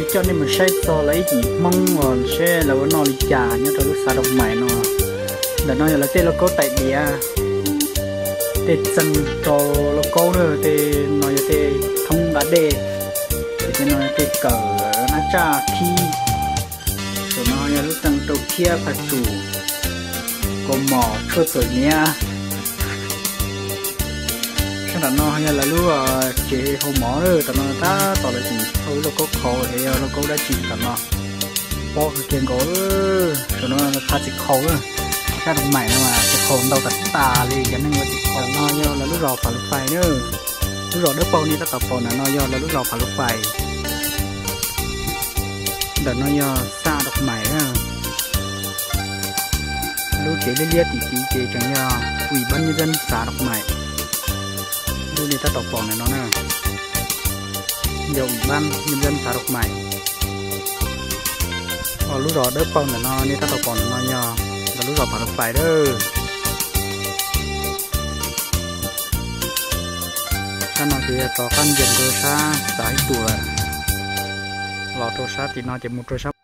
Coj nej mus saib txog lawv ib yim Hmoob uas seb lawv ua noj li cas nyob rau lub xav Doo Mais no. Ntawm no yog lawv tej lauj kaub tais diav, tej txee rau lauj kaub na, tej no yog tej thoob nqa dej, ces tej no yog tej kawm nab tsaj khib. Saum no yog lub txee rau phiab phaj tsum, kaus mom tshuaj txhuam hniav. Sab nram no yog lawv lub tsev hau mov lawm, tam no tab tom lawv tseem hau ib lauj kaub qhaus es yog lauj kaub dab tsi tam no. Pob kawg kiag nkaus. Saum no lawv phav txiv qhaus na. Sab Doo Mais no mas txiv qhaus ntau tas tas li, cov neeg ua txiv qhaus no yog lawv lub zos Phav Lus Fais na. Lub zos dawb paug nej tab tom pom ntawm no yog lawv lub zos Phav Lus Fais. Ntawm no yog xav Doo Mais na. Lub tsev liab liab tim tid ces tseem yog Ủy ban nhân dân xã Dọc Mảy. Lub nej tab tom pom ntawm no na, yog Ủy ban nhân dân xã Dọc Mảy. Ho lub zos dawb paug ntawm no nej tab tom pom ntawm no yog lawv lub zos Phav Lus Fais lawm. Sab no ces yog rov qab nce rau sab xav ib tus lawm. Los rau sab tim no ces mus rau sab